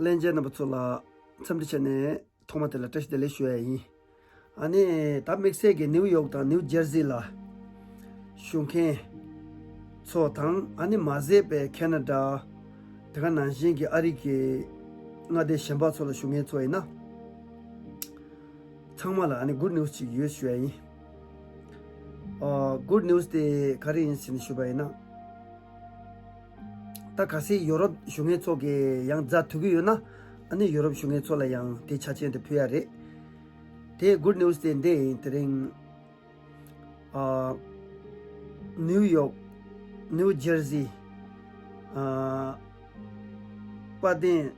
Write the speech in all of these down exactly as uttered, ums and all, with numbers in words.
ལྷན་རྒྱས་རྣམ་པ་ཚོ་ལ་འཚམས་འདྲི་བྱས་ནས་ཐོག་མ་དེ་ལ་བཀྲ་ཤིས་བདེ་ལེགས་ཞུ་ཡ་ཡིན། ཨ་ནི་ད་དམིགས་བསལ་གྱི་ནིའུ་ཡོག་དང་ནིའུ་ཇར་སི་ལ་བཞུགས་མཁན་ཚོ་དང་། ཨ་ནི་མ་ཟད་པའི་ཁེ་ན་ཌ། དེ་ག་ནང་བཞིན་གྱི་ཨ་རི་གི་མངའ་སྡེ་གཞན་པ་ཚོ་ལ་བཞུགས་མཁན་ཚོ་ཡིན་ན། ཚང་མ་ལ་ཨ་ནི་གུཌ་ནིའུ་སི་ཅིག་ཡོད་ཞུ་ཡ་ཡིན། ཨ་གུཌ་ནིའུ་སི་དེ་ག་རེ་ཡིན་ཟེར་ནས་ཞུས་པ་ཡིན་ན། ད་གལ་སྲིད་ཡོ་རོབ་བཞུགས་མཁན་ཚོ་གིས་ཡང་མཛའ་མཐུན་གྱི་ཡོད་ན། ཨ་ནི་ཡོ་རོབ་བཞུགས་མཁན་ཚོ་ལ་ཡང་དེ་ཆ་རྐྱེན་དེ་ཕུལ་ཡ་རེད། དེ་གུཌ་ནིའུ་སི་དེ་འདི་ཡིན། དེ་རིང་ཨ་ནིའུ་ཡོག་ནིའུ་ཇར་སི། ཨ་དཔལ་ལྡན་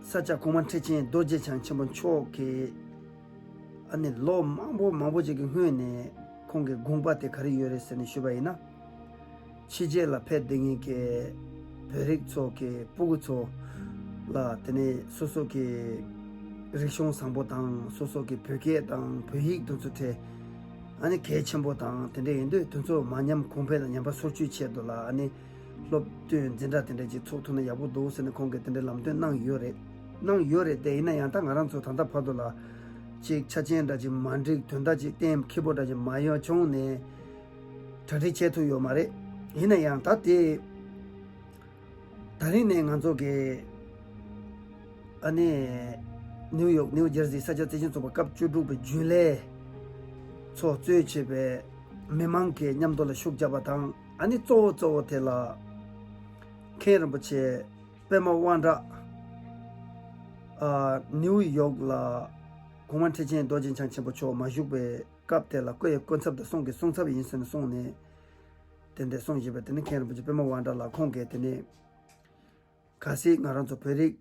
ས་སྐྱ་གོང་མ་ཁྲི་ཆེན་རྡོ་རྗེ་འཆང་ཆེན་པོ་མཆོག་གིས་ཨ་ནི་ལོ་མང་པོ་མང་པོ་ཅིག་གི་སྔོན་ནས་ཁོང་གི་དགོངས་པ་དེ་ག་རེ་ཡོད་རེད་ཟེར་ནས་ཞུས་པ་ཡིན་ན། ཕྱི་རྒྱལ་ལ་ཕེབས་བསྡད་མཁན་གྱི་བོད་རིགས་ཚོ་གི་སྤུ་གུ་ཚོ་ལ་དེ་ནས་སོ་སོ་གི་རིག་གཞུང་བཟང་པོ་དང་། སོ་སོ་གི་བོད་སྐད་དང་བོད་ཡིག་དེ་ཚོ་ཁྲིད། ཨ་ནི་གལ་ཆེན་པོ་དང་དེ་འདྲ་ཡིན་དུས། དེ་ཚོ་མ་ཉམས་གོང་འཕེལ་དང་། ཉམས་པ་སོར་ཆུད་ཆེད་དུ་ལ་ཨ་ནི་སློབ་སྟོན་འཛིན་གྲྭ་དེ་འདྲ་ཅིག་ཚོགས་ཐུབ་ན་ཡག་པོ་འདུག་ཟེར་ནས་ཁོང་གིས་དེ་འདྲའི་ལམ་སྟོན་གནང་ཡོད་རེད། གནང་ཡོད་རེད་དེ། ཡིན་ན་ཡང་ད་ང་རང་ཚོ་ད་ལྟ་བར་དུ་ལ་ཅིག་ཆ་རྐྱེན་འདྲ་ཅིག་མ་འགྲིག་དོན་དག་ཅིག་གཏན་འཁེལ་པོ་འདྲ་ཅིག་མ་ཡོང་བྱུང་ནས་གྲ་སྒྲིག་བྱེད་ཐུབ་ཡོད་མ་རེད། ཡིན་ན་ཡང་ད་དེ་ད་རིང་ནས་ང་ཚོ་གི་ཨ་ནི་ནིའུ་ཡོག་ནིའུ་ཇར་སི་ས་སྐྱ་བརྩེ་ཆེན་ཚོགས་པ་སྐབས་བཅུ་དྲུག་པའི་རྒྱུན་ལས་ཚོགས་གཙོས་བྱས་པའི་མི་མང་གི་མཉམ་དུ་ལ་ཤུགས་རྒྱབ་པ་དང་། ཨ་ནི་གཙོ་བོ་གཙོ་བོ་དེ་ལ་མཁན་རིན་པོ་ཆེ་པདྨ་དབང་གྲགས་ཨ་ནིའུ་ཡོག་ལ་གོང་མ་ཁྲི་ཆེན་རྡོ་རྗེ་འཆང་ཆེན་པོ་མཆོག་མ་བཞུགས་པའི་སྐབས་དེ་ལ་སྐུ་ཡི་སྐུ་ཚབ་དང་གསུང་གི་གསུང་ཚབ་ཡིན་ཟེར་ནས་གསུངས་ནས། དེ་འདྲ་གསུངས་བཞིན་པ་དེ་ནི་མཁན་རིན་པོ་ཆེ་པདྨ་དབང་གྲགས་ལགས་ཁོང་གིས་དེ་ནི་གལ་སྲིད་ང་རང་ཚོ་བོད་རིགས་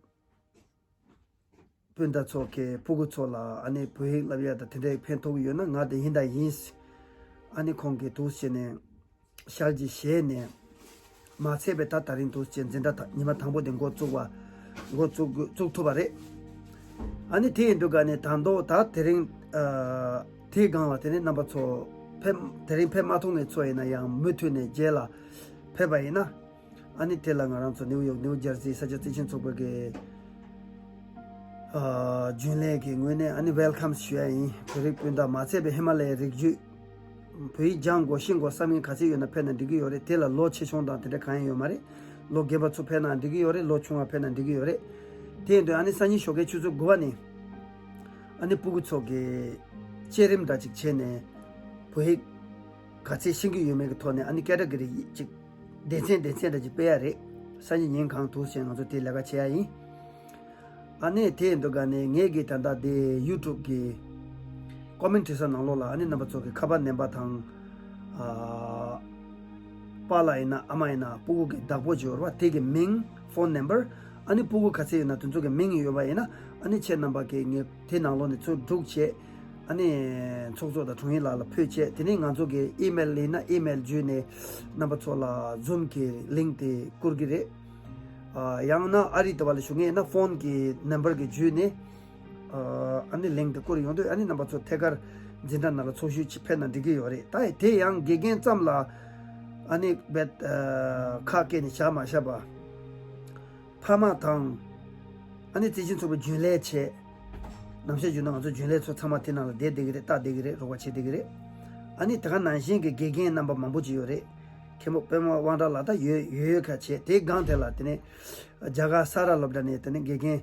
སྤུན་ཟླ་ཚོ་གི་སྤུ་གུ་ཚོ་ལ་ཨ་ནི་བོད་ཡིག་བསླབ་ཡ་དང་དེ་འདྲའི་ཕན་ཐོགས་ཀྱི་ཡོད་ན་ང་དེ་ཡིན་དང་ཡིན། ཨ་ནི་ཁོང་གིས་འདུག་བྱས་ནས་ཞལ་གྱིས་བཞེས་ནས། མ་ཚད་པའི་ད་ད་རིང་འདུག་བྱས་འཛིན་གྲྭ་ད་ཉི་མ་དང་པོ་དེ་འགོ་བཙུགས་པ། འགོ་བཙུགས་བཙུགས་ཐུབ་པ་རེད། ཨ་ནི་དེ་ཡིན་དུས་ག་ནས་ད་མདོ་ད་དེ་རིང་ཨ་དེའི་སྒང་ལ་དེ་ནས་རྣམ་པ་ཚོ་ཕེབས། དེ་རིང་ཕེབས་མ་ཐུབ་མཁན་ཚོ་ཡིན་ན་ཡང་མུ་མཐུད་ནས་རྗེས་ལ་ཕེབས་པ་ཡིན་ན། ཨ་ནི་དེ་ལ་ང་རང་ཚོ་ནིའུ་ཡོག་ནིའུ་ཇར་སི་ས་སྐྱ་བརྩེ་ཆེན་ཚོགས་པ་གི་ཨ་རྒྱུན་ལས་ཀྱི་ངོས་ནས་ཨ་ནི་ཝེལ་ཁམ་ཞུ་ཡ་ཡིན། བོད་རིགས་སྤུན་ཟླ་མ་ཚད་པའི་ཧི་མ་ལ་ཡའི་རི་རྒྱུད། བོད་ཡིག་སྦྱང་དགོས་ཤེས་དགོས་བསམ་མཁན་ག་ཚད་ཡོད་ན་ཕེབས་ན་འགྲིག་གི་ཡོད་རེད། དེ་ལ་ལོ་ཆེ་ཆུང་དང་དེ་འདྲ་གང་ཡང་ཡོད་མ་རེད། ལོ་རྒན་པ་ཚོ་ཕེབས་ན་འགྲིག་གི་ཡོད་རེད། ལོ་ཆུང་བ་ཕེབས་ན་འགྲིག་གི་ཡོད་རེད། དེ་ཡིན་དུས་ཨ་ནི་སང་ཉིན་ཞོགས་ཀའི་ཆུ་ཚོད་དགུ་པ་ནས་ཨ་ནི་སྤུ་གུ་ཚོ་གི་བཅའ་རིམ་འདྲ་ཅིག་བྱས་ནས་བོད་ཡིག་ག་ཚད་ཤེས་ཀྱི་ཡོད་མེད་ཀྱི་ཐོག་ནས་ཨ་ནི་ཀེ་ཊ་གོ་རི་ཅིག་སྡེ་ཚན་སྡེ་ཚན་འདྲ་ཅིག་སྤེལ་ཡ་རེད། སང་ཉིན་ཉིན་གང་འདུག་བྱས་ང་ཚོ་དེ་ལས་ཀ་བྱེད་ཡ་ཡིན། ཨ་ནི་དེ་ཡིན་དུས་ག་ནས་ངས་ཀྱི་ད་ལྟ་དེ་ཡུ་ཊུབ་ཀྱི་ཀོ་མེན་ཊི་བྲིས་ས་ནང་ལོགས་ལ་ཨ་ནི་རྣམ་པ་ཚོ་གི་ཁ་པར་ནམ་བར་དང་། ཨ་པཱ་ལགས་ཡིན་ན་ཨ་མ་ཡིན་ན་སྤུ་གུ་གི་བདག་པོ་ཅིག་ཡོད་རེད་པ། དེ་གི་མིང་། ཕོན་ནམ་བར། ཨ་ནི་སྤུ་གུ་ག་ཚད་ཡོད་ན་དེ་ཚོ་གི་མིང་ཡོད་པ་ཡིན་ན་ཨ་ནི་ཁྱེད་རྣམ་པ་གིས་ངས་དེ་ནང་ལོགས་ནས་ཚུར་སྒྲུག་བྱས། ཨ་ནི་ཚོགས་གཙོ་དང་དྲུང་ཡིག་ལགས་ལ་ཕུལ་བྱས། དེ་ནས་ང་ཚོ་གི་ཨི་མེལ་ཡིན་ན་ཨི་མེལ་བརྒྱུད་ནས་རྣམ་པ་ཚོ་ལ་ཛུམ་གྱི་ལིང་ཀི་དེ་བསྐུར་གྱི་རེད། ཨ་ཡང་ན་ཨ་རི་དེ་བ་ལ་བཞུགས་མཁན་ཡིན་ན་ཕོན་གྱི་ནམ་བར་གྱི་བརྒྱུད་ནས་ཨ་ནི་ལིང་ཀི་དེ་བསྐུར་ཡོང་དུས་ཨ་ནི་རྣམ་པ་ཚོ་ཐད་ཀར་འཛིན་གྲྭ་ནང་ལ་ཚོགས་ཞུགས་ཕེབས་ན་འགྲིག་གི་ཡོད་རེད། ད་དེ་ཡང་དགེ་རྒན་ཙམ་ལ་ཨ་ནི་རྦད་ཁག་བཀལ་ནས་བཞག་མ་བཞག་པ། ཕ་མ་དང་། ཨ་ནི་བརྩེ་ཆེན་ཚོགས་པའི་རྒྱུན་ལས་བྱས། ནམ་ཞག་རྒྱུན་དུ་ང་ཚོ་རྒྱུན་ལས་ཚོ་ཚང་མ་དེ་ནང་ལ་བསྡད་བསྡད་ཀྱི་རེད། ལྟ་བསྡད་ཀྱི་རེད། རོགས་པ་བྱེད་བསྡད་ཀྱི་རེད། ཨ་ནི་དེ་ག་ནང་བཞིན་གྱི་དགེ་རྒན་རྣམ་པ་མང་པོ་ཅིག་ཡོད་རེད། མཁན་པོ་པདྨ་དབང་གྲགས་ལགས་ད་ཡོད་ཡོད་ཡོད་ཁ་བྱས། དེའི་སྒང་དེ་ལ་དེ་ནས་རྒྱ་གར་ས་ར་སློབ་གྲྭ་ནས་དེ་ནས་དགེ་རྒན་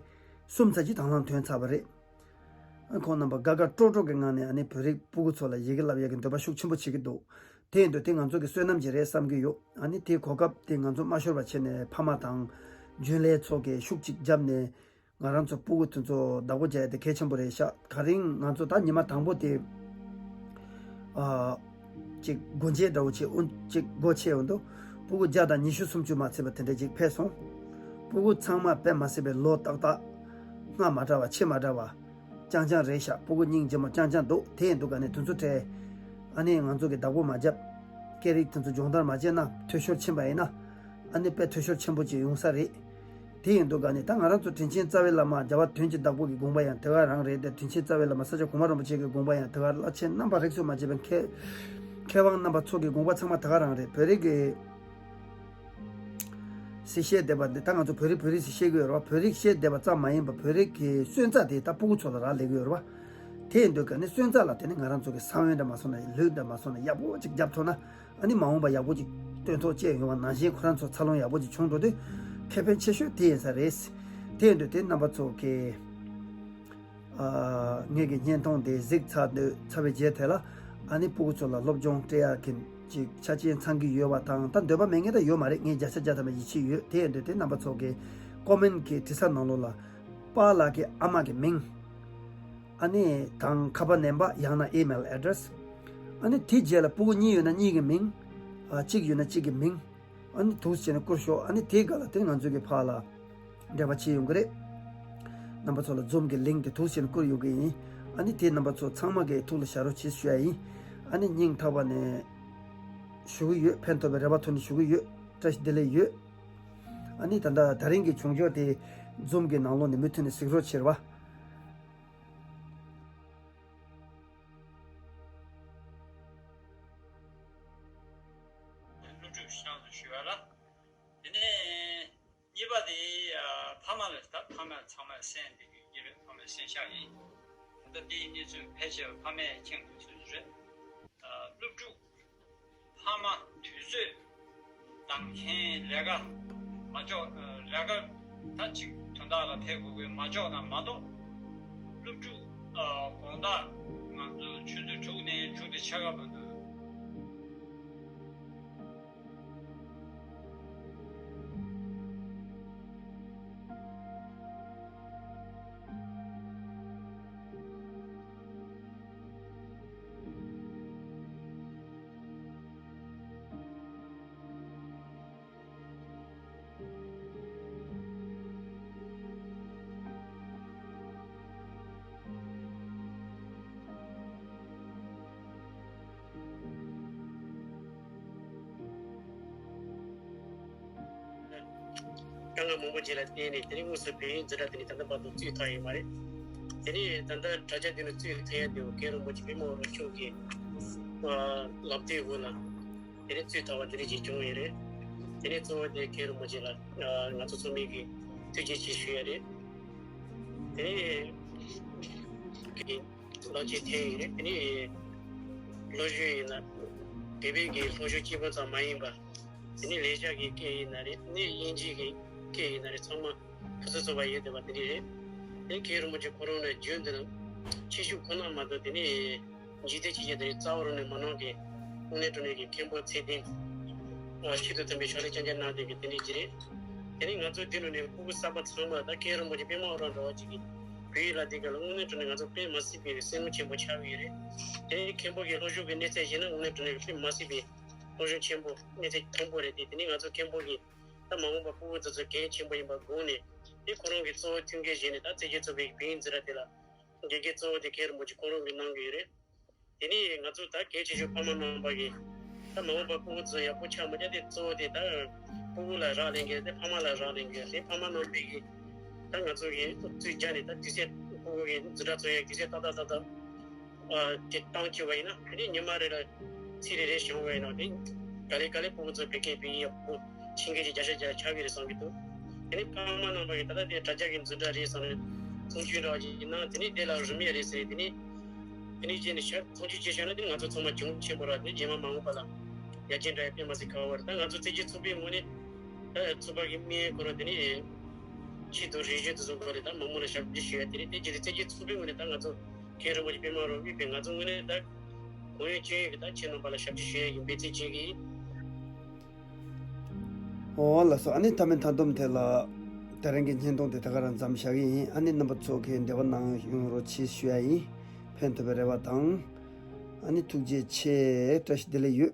གསུམ་ཙམ་ཅིག་དང་བླངས་ཐོན་ཚར་བ་རེད། ཁོང་རྣམ་པ་དགའ་དགའ་སྤྲོ་སྤྲོ་གི་ངང་ནས་ཨ་ནི་བོད་རིགས་སྤུ་གུ་ཚོ་ལ་ཡི་གེ་བསླབ་ཡག་གི་འདོད་པ་ཤུགས་ཆེན་པོ་བྱེད་ཀྱི་འདུག་དེ་ཡིན་དུས་དེ་ང་ཚོ་གི་བསོད་ནམས་ཅིག་རེད་བསམ་གྱི་ཡོད། ཨ་ནི་དེའི་གོ་སྐབས་དེ་ང་ཚོ་མ་ཤོར་བ་བྱས་ནས་ཕ་མ་དང་རྒྱུན་ལས་ཚོ་གིས་ཤུགས་ཅིག་བརྒྱབ་ནས་ང་རང་ཚོ་སྤུ་གུ་དེ་ཚོ་བདག་པོ་བྱས་ཏེ་གལ་ཆེན་པོ་རེད་ཤག་དེ་རིང་ང་ཚོ་ད་ཉི་མ་དང་པོ་དེ་ཨ་ཅིག་སྒོ་འབྱེད་འདྲ་བོ་བྱས། འོན་ཅིག་སྒོ་ཕྱེ་འོང་དུས་སྤུ་གུ་བརྒྱ་དང་ཉི་ཤུ་སུམ་ཅུ་མ་ཚད་པ་དེ་འདྲ་ཅིག་ཕེབས་སོང་། སྤུ་གུ་ཚང་མ་དཔེ་མ་སྲིད་པའི་ལོ་ཏག་ཏག་སྔ་མ་འདྲ་བ་ཕྱི་མ་འདྲ་བ། རྐྱང་རྐྱང་རེད་ཤག་སྤུ་གུ་སྙིང་རྗེ་མོ་རྐྱང་རྐྱང་འདུག་དེ་ཡིན་དུས་ག་ནས་དུས་ཚོད་སྤྲད། ཨ་ནི་ང་ཚོ་གི་བདག་པོ་མ་བརྒྱབ། སྐད་རིགས་དེ་ཚོ་སྦྱོང་བརྡར་མ་བྱས་ན་འཐུས་ཤོར་ཕྱིན་པ་ཡིན་ན། ཨ་ནི་དཔེ་འཐུས་ཤོར་ཆེན་པོ་ཅིག་ཡོང་ས་རེད། དེ་ཡིན་དུས་ག་ནས་ད་ང་རང་ཚོ་དྲིན་ཆེན་རྩ་བའི་བླ་མ་རྒྱལ་བ་དོན་གྱི་བདག་པོ་གི་དགོངས་པ་ཡང་དེ་ག་རང་རེད་དེ། དྲིན་ཆེན་རྩ་བའི་བླ་མ་ས་སྐྱ་གོང་མ་རིན་པོ་ཆེ་གི་དགོངས་པ་ཡང་དེ་ག། བླ་ཆེན་རྣམ་པ་རིགས་སུ་མ་ཆད་པའི་མཁས་མཁས་དབང་རྣམ་པ་ཚོ་གི་དགོངས་པ་ཚང་མ་དེ་ག་རང་རེད། བོད་རིགས་ཀྱི་ དེ་བཤད་བསྡད་པ་འདི་ད་ང་ཚོ་བོད་རིགས་བོད་རིགས་ཟེར་བཤད་གི་ཡོད་རེད་བ། བོད་རིགས་བཤད་བསྡད་པ་ཙམ་མ་ཡིན་པར་བོད་རིགས་ཀྱི་སོན་རྩ་དེ་ད་སྤུ་གུ་ཚོ་ལ་རག་ལས་གི་ཡོད་རེད་བ། དེ་ཡིན་དུས་ཀ་ནི་སོན་རྩ་ལ་དེ་ནི་ང་རང་ཚོ་གི་ས་བོན་འདྲ་མ་སོང་ན་ལུག་འདྲ་མ་སོང་ན་ཡག་པོ་ཅིག་བརྒྱབ་ཐུབ་ན། ཨ་ནི་མ་འོངས་པ་ཡག་པོ་ཅིག་སྟོན་ཐོག་བཅད་ཡོང་བ་ནང་བཞིན་ཁོ་རང་ཚོ་འཚར་ལོངས་ཡག་པོ་ཅིག་བྱུང་འགྲོ་དུས་ཁེ་ཕན་ཆེ་ཤོས་དེ་ཡིན་ས་རེད། དེ་ཡིན་དུས་དེ་རྣམ་པ་ཚོ་གི་ཨ། ངེད་ཀྱི་བརྙན་ཐུང་དེ་གཟིགས་ཚར་དུས་ཚར་བའི་རྗེས་དེ་ལ་ཨ་ནི་སྤུ་གུ་ཚོ་ལ་སློབ་སྦྱོང་སྤྲད་ཡག་གི་ཅིག་ཆ་རྐྱེན་ཚང་གི་ཡོད་པ་དང་། ད་འདོད་པ་མེད་མཁན་ད་ཡོད་མ་རེད། ངས་བརྒྱ་ཆ་བརྒྱ་ཐམ་པ་ཡིད་ཆེས་ཡོད། དེ་ཡིན་དུས་དེ་རྣམ་པ་ཚོ་གི་ཀོ་མེན་གྱི་དྲི་ས་ནང་ལོགས་ལ་པཱ་ལགས་ཀྱི་ཨ་མ་གི་མིང་། ཨ་ནི་དང་ཁ་པར་ནམ་བར་ཡང་ན་ཨི་མེལ་ཨེ་ཌི་རེ་སི། ཨ་ནི་དེའི་རྗེས་ལ་སྤུ་གུ་གཉིས་ཡོད་ན་གཉིས་ཀྱི་མིང་། ཨ། གཅིག་ཡོད་ན་གཅིག་གི་མིང་། ཨ་ནི་འདུག་སེ་བྱས་ནས་བསྐུར་ཤོག་ཨ་ནི་དེའི་སྒང་ལ་དེ་ང་ཚོ་གི་ཕར་ལ་འབྲེལ་བ་བྱེད་ཡོང་གི་རེད། རྣམ་པ་ཚོ་ལ་ཛུམ་གྱི་ལིང་དེ་འདུག་སེ་བྱས་ནས་བསྐུར་ཡོང་གི་ཡིན། ཨ་ནི་དེ་རྣམ་པ་ཚོ་ཚང་མ་གི་ཐུགས་ལ་བཞག་རོགས་བྱེད་ཞུ་ཡ་ཡིན། ཨ་ནི་སྙིང་ཐག་པ་ནས་ཞུ་གི་ཡོད། ཕན་ཐོགས་པའི་རེ་བ་ཐོག་ནས་ཞུ་གི་ཡོད། བཀྲ་ཤིས་བདེ་ལེགས་ཡོད། ཨ་ནི་ད་ལྟ་དེ་རིང་གི་བྱུང་ཕྱོགས་དེ་ཛུམ་གྱི་ནང་ལོགས་ནས་མུ་མཐུད་ནས་གཟིགས་རོགས་བྱེད་རོགས། སློབ་ཕྲུག་ཤང་དུ་ཞུ་བ་ལ། དེ་ནས་གཉིས་པ་དེ་ཨ་ཕ་མ་ལ། ད་ཕ་མ་ཚང་མས་གསན་བསྡད་ཀྱི་ཡོད་རེད། ཕ་མས་གསན་བཞག་ཡིན། ད་ལྟ་དེའི་གནས་ཚུལ་ཕལ་ཆེར་ཕ་མས་མཁྱེན་དགོས་ཚུལ་རེད། ཨ་སློབ་ཕྲུག་ཕ་མ་དུས་ཚོད་དང་ཁེངས། ལས་ཀ་མ་ལྕོགས། ལས་ཀ་ད་ཅིག་དོན་དག་ལ་ཕེབས་དགོས་ཀྱི་མ་ལྕོགས་ན་མ་གཏོགས། སློབ་ཕྲུག་ཨ་དགོང་དག་ང་ཚོ་ཆུ་ཚོད་དྲུག་ནས་དྲུག་དེ་ཆ་ག་བར་དུ། དཀའ་ངལ་མང་པོ་ཅིག་ལ་བརྟེན་ནས་དེ་རིང་དངོས་སུ་བོད་ཡིག་འཛིན་གྲྭ་དེ་ནི་ད་ལྟ་བར་དུ་བཙུགས་ཐུབ་ཡོད་མ་རེད། དེ་ནི་ད་ལྟ་དྲ་རྒྱ་དེ་ནི་བཙུགས་ཐུབ་ཡ་དེ་མཁན་རིན་པོ་ཆེ་པདྨ་དབང་རྣོན་མཆོག་གི་ལམ་སྟོན་འོག་ལ་དེ་ནི་བཙུགས་ཐུབ་པ་དེ་རིང་ཅིག་བྱུང་ཡོད་རེད། དེ་ནི་གཙོ་བོ་དེ་མཁན་རིན་པོ་ཆེ་ལ་ང་ཚོ་ཚང་མས་ཀྱི་ཐུགས་རྗེ་ཆེ་ཞུ་ཡ་རེད། དེ་ནི་ལག་ཁྱེར་ཐོན་ཡོད་རེད། དེ་ནི་ལོ་གཞོན་ཡིན་ན་བོད་པའི་གི་སློབ་སྦྱོང་སྐྱིད་པོ་ཙམ་མ་ཡིན་པ། དེ་ནི་ལས་བྱ་གི་སྐད་ཡིན་ན་རེད། ནི་དབྱིན་ཇི་གི་སྐད་ཡིན་ན་རེད། ཚང་མ་ཕུན་སུམ་ཚོགས་པ་ཡོད་བསྡད་པ་དེ་འདྲ་རེད། དེ་མཁན་རིན་པོ་ཆེ་ཁོ་རང་ནས་རྒྱུན་དུ་ཆོས་ཞུགས་ཁོ་ན་མ་གཏོགས་དེ་ནི་འཇིག་རྟེན་སྤྱི་ཁྱབ་དེ་རྩ་བ་རང་ནས་མ་གནང་གི་དངོས་གནས་དྲང་གནས་ཀྱི་མཁན་པོ་ཚད་ལྡན་ཆེད་དུ་ཐོན་པའི་ཕྱག་ལས་རྐྱང་རྐྱང་གནང་བསྡད་ཀྱི་དེ་འདྲ་ཅིག་རེད། དེ་ནི་ང་ཚོ་འདི་ནང་ནས་སྤུ་གུ་གསར་པ་ཚང་མ་ད་མཁན་རིན་པོ་ཆེ་པདྨ་དབང་རྣོན་འདྲ་བ་ཅིག་གིས་བོད་ཡིག་ལ་འདི་ག་ལ་དངོས་གནས་དྲང་གནས་ང་ཚོ་དཔེ་མ་སྲིད་པའི་སེམས་ཁྲལ་ཆེན་པོ་ཆགས་ཀྱི་ཡོད་རེད། དེ་ནི་མཁན་པོ་གི་སློབ་སྦྱོང་གི་གནས་ཚད་བཞེས་ན་དངོས་གནས་དྲང་གནས་དཔེ་མ་སྲིད་པའི་སློབ་སྦྱོང་ཆེན་པོ་གནས་ཚད་མཐོན་པོ་རེད་དེ། དེ་ནི་ང་ཚོ་མཁན་པོ་གི་ད་མ་འོངས་པ་སྤུ་གུ་ཚོ་ཚོ་གལ་ཆེན་པོ་ཡིན་པ་དགོངས་ནས། དེ་ཁོ་རང་གི་གཙོ་བོ་མཐུན་རྐྱེན་བྱས་ནས་ད་ཚད་གཞི་ཚུགས་པའི་བོད་ཡིག་འཛིན་གྲྭ་དེ་ལ་དགེ་རྒན་གཙོ་བོ་དེ་མཁན་རིན་པོ་ཆེ་ཁོང་རང་གིས་གནང་གི་ཡོད་རེད། དེ་ནི་ང་ཚོ་ད་གལ་ཆེ་ཤོས་ཕ་མ་རྣམ་པ་གིས་ད་མ་འོངས་པ་སྤུ་གུ་ཚོ་ཡག་པོ་ཆགས་མ་རྒྱུ་དེ་གཙོ་བོ་དེ་ད་སྤུ་གུ་ལ་རག་ལས་མཁན་དེ་ཕ་མ་ལ་རག་ལས་མཁན་དེ་ཕ་མ་རྣམ་པས་ཀྱིས་ད་ང་ཚོ་གིས་ཚུར་རྒྱག་ནས་ད་དུས་ཚོད་སྤུ་གུ་གི་འཛིན་གྲྭ་ཚོགས་ཡག་དུས་ཚོད་ཏག་ཏག་ཏག་ཏག་ཨ་དེ་བཏང་བཅུག་པ་ཡིན་ན། དེ་ནས་ཉི་མ་རེ་ལ་ཚིག་རེ་རེ་སྦྱོང་བ་ཡིན་ན། དེ་ག་ལེ་ག་ལེ་སྤུ་གུ་ཚོ་བོད་སྐད་བོད་ཡིག་ཡག་པོ་ཤེས་མཁན་ཅིག་བརྒྱ་ཆ་བརྒྱ་ཆགས་ཀྱི་རེད་བསམ་གྱི་འདུག་དེ་ནས་ཕ་མ་རྣམ་པ་གིས་ད་ལྟ་དེ་དྲ་རྒྱ་གི་འཛིན་གྲྭ་རེད་བསམ་ནས་མཐོང་ཆུང་འདྲ་བ་ཅིག་ཡིན་ན། དེ་ནས་དེ་ལ་རིན་མེད་རེད་ཟེར། དེ་ནས་དེ་ནས་བྱས་ནས་ཤ་མཐོང་ཆུང་བྱས་བཞག་ན་དེ་ང་ཚོ་ཚང་མ་གྱོང་ཆེན་པོ་རེད། དེ་རྗེས་མ་མ་འོངས་པ་ལ་ཡར་རྒྱས་འགྲོ་ཡ་དཔེ་མ་སྲིད་ཁག་པོ་རེད། ད་ང་ཚོ་ཚད་གཞི་ཚུགས་པའི་ངོས་ནས་ད་ཚོགས་པ་གི་མིའི་སྐོར་དེ་ནས་ཆེད་དུ་རེ་ཞུ་དེ་ཚོ་སྐོར་ལ་ད་མང་མང་ལ་ཞབས་ཕྱི་ཞུ་ཡ་དེ་རེད། དེ་རྗེས་ལ་ཚད་གཞི་ཚུགས་པའི་ངོས་ནས་ད་ང་ཚོ་མཁན་རིན་པོ་ཆེ་པདྨ་དབང་རྣོན་དབུས་པའི་ང་ཚོ་ངོས་ནས་ད་གུང་ཡོན་ཅན་ཡོད་ཀྱི་ད་ཁྱེད་རྣམ་པ་ལ་ཞབས་ཕྱི་ཞུ་ཡ་ཡིན་པའི་ཚིག་བྱེད་ཀྱི་ཡིན། འོ་ལགས་སོ། ཨ་ནི་མཐའ་མའི་མཐའ་སྡོམ་དེ་ལ་དེ་རིང་གི་བརྙན་ཐུང་དེ་ད་ག་རང་མཚམས་བཞག་གི་ཡིན། ཨ་ནི་རྣམ་པ་ཚོ་གིས་འབྲེལ་བ་གནང་ཡོང་རོགས་གྱིས་ཞུ་ཡ་ཡིན། ཕན་ཐོགས་པའི་རེ་བ་དང་། ཨ་ནི་ཐུགས་རྗེ་ཆེ། བཀྲ་ཤིས་བདེ་ལེགས་ཡོད།